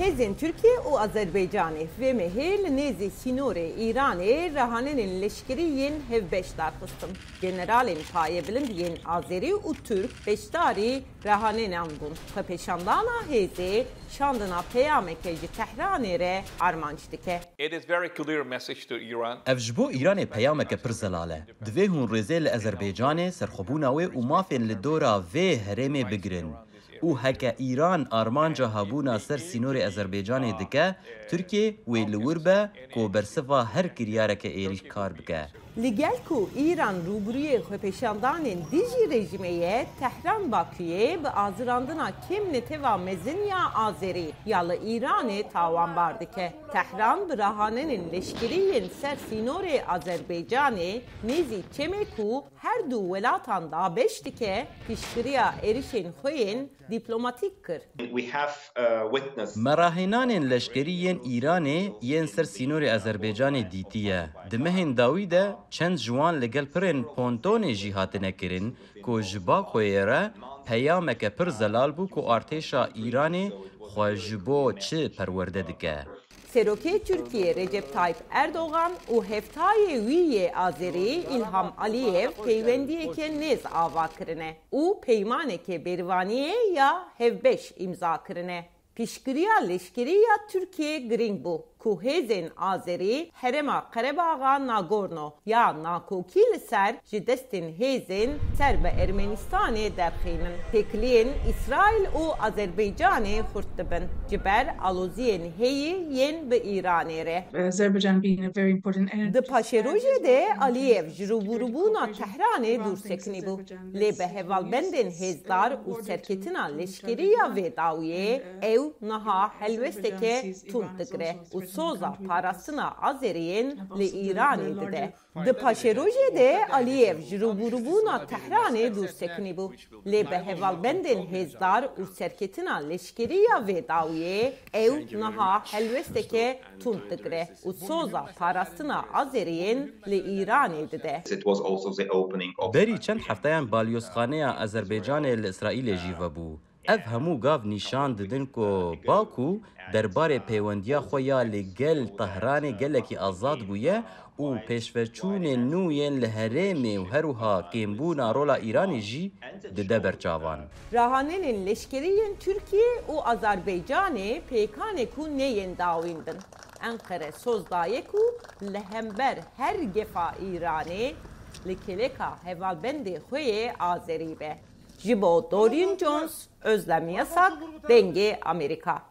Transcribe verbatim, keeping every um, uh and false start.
Hêzên Tirkiye û Azerbaycanê vê mehê li nêzî sînorê Îranê rehanenên leşkerî yên hevbeş darxistin. Generalên payebilind yên Azerî û Tirk beşdarî rehanenan bûn. Xwepêşandana hêzê şandina peyameke ji Tehranê re armanc dike. It is very clear message to Iran. Ev ji bo Îranê peyameke pir zelal e. Divê hûn rêzê li Azerbaycanê, serxwebûna wê û mafên li dora vê herêmê bigirin. Û heke Îran armanca hebûna ser sînorê Azerbaycanê dike, Tirkiye wê li wir be ku bersiva her kiryareke êrî kar bike. Li gel ku Îran rûbirûyê xwepêşandanên dijî rejîmê ye, Tehran Bakuyê bi azirandina kêm neteva mezin ya Azerî ya li Îranê tawanbar dike. Tehran bi rahanenên leşkerî yên ser sînorê Azerbaycanê nêzî çemê ku her du welatan dabeş dike, piştgiriya êrişên xwe yên dîplomatîk kir. We have uh, witnessed. Me rahênanên leşkerî yên Îranê yên ser sînorê Azerbaycanê dîtiye. Di mehên dawî de çend ji wan li gel pirên pontonê jî hatine kirin ku ji Bakoyê re peyameke pir zelal bû ku artêşa Îranê xwe ji bo çi perwerde dike. Serokê Tirkiyê Recep Tayyip Erdogan û hevtayê wî yê Azerî Îlham Aliyev peywendiyeke nêz ava kirine û peymaneke bêrivaniyê ya hevbeş îmza kirine. Piştgiriya leşkerî ya Tirkiyê girîng bû ku hêzên Azerî herêma Qerebaxa Nagorno ya nakokî li ser ji destên hêzên ser bi Ermenistanê derxînin. Têkiliyên Îsraîl û Azerbaycanê xurt dibin ji ber aloziyên heyî yên bi Îranê re. Azerbaijan being a very important energy Di paşerojê de Aliyev ji rûbirûbûna Tehranê dûr sekinî bû. Lê bi hevalbendên hêzdar û serketina leşkerî ya vê dawiyê ew niha helwesteke tund digire û soza parastina Azeriyên li Îranê dide. Di paşerojê de Aliyev ji rûbirûbûna Tehranê dûr sekinî bû. Lê bi hevalbendên hêzdar û serketina leşkerî ya vê dawiyê ew niha helwesteke tund digire û soza parastina Azeriyên li Îranê dide. It was also the opening of Berî çend hefteyan balyozxaneya Azerbaycanê li Îsraîlê jî vebû. Ev hemû gav nîşan didin ku Baku derbarê peywendiya xwe ya li gel Tehranê gelekî azad bûye û pêşveçûnên nû yên li herêmê û her wiha kêmbûna rola Îranê jî dide ber çavan. Rahanenên leşkerî yên Tirkiye û Azerbaycanê pêkanê ku neyên dawîn bin. Enqere soz daye ku li hember her gefa Îranê li kêleka hevalbendê xwe yê Azerî be. Ji bo Dorian Jones, Özlem Yasak, Dengê Amerîka.